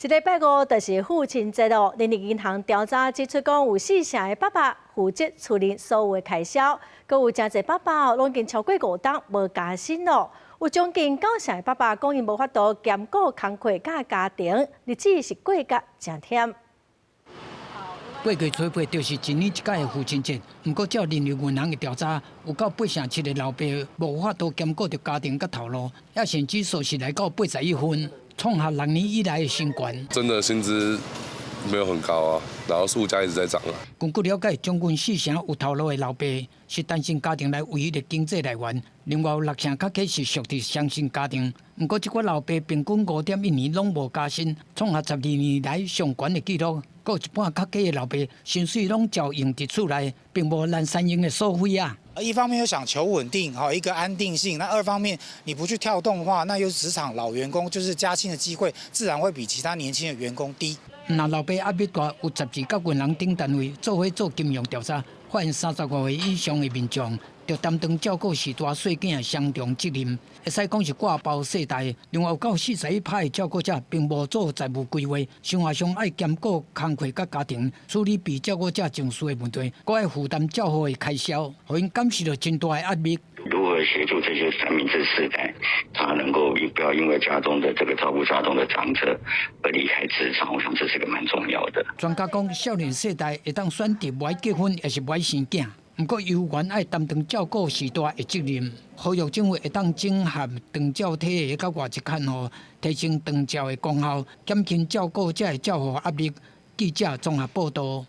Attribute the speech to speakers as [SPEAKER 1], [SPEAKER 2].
[SPEAKER 1] 這禮拜五就是父親節咯。人力銀行調查指出，講有四成的爸爸負責厝裡所有的開銷，閣有誠濟爸爸哦，攏已經超過五冬無加薪咯。有將近九成的爸爸講𪜶無法度兼顧工課佮家庭，日子是過甲誠忝。
[SPEAKER 2] 八月初八就是一年一擺的父親節，毋過照人力銀行的調查，有夠八成七的老爸無法度兼顧著家庭佮頭路，抑甚至數是來到81分，創下6年以來的新高。
[SPEAKER 3] 真的薪資沒有很高啊，然後物價一直在漲啊。
[SPEAKER 2] 根據了解，將近四成有頭路的老爸是單身家庭內唯一的經濟來源，另外有六成較低是屬佇雙薪家庭。毋過，這寡老爸平均5.1年攏無加薪，創下12年來上懸的紀錄。閣有一半較低的老爸薪水攏照用佇厝內，並無蘭山用的所費啊。
[SPEAKER 4] 一方面又想求穩定，哈，一個安定性；那二方面你不去跳動的話，那又是職場老員工，就是加薪的機會自然會比其他年輕的員工低。
[SPEAKER 2] 若老爸壓力大，有12佮銀行等單位做伙做金融調查，發現35歲以上的民眾，著擔當照顧序大細囝的雙重責任，會使講是掛包世代。另外有夠41%的照顧者並無做財務規劃，生活上愛兼顧工課佮家庭，處理被照顧者情緒的問題，閣愛負擔照護的開銷，予𪜶感受著真大的壓力。
[SPEAKER 5] 如何協助這些三明治世代，他能夠不要因為家中的這個照顧家中的長者而離開職場？我想這是個蠻重要的。
[SPEAKER 2] 專家講，少年世代會當選擇無愛結婚，抑是無愛生囝。毋過，猶原愛擔當照顧序大的責任。呼籲政府會當整合長照體系佮外籍看護，提升長照的功效，減輕照顧者的照護壓力。記者綜合報道。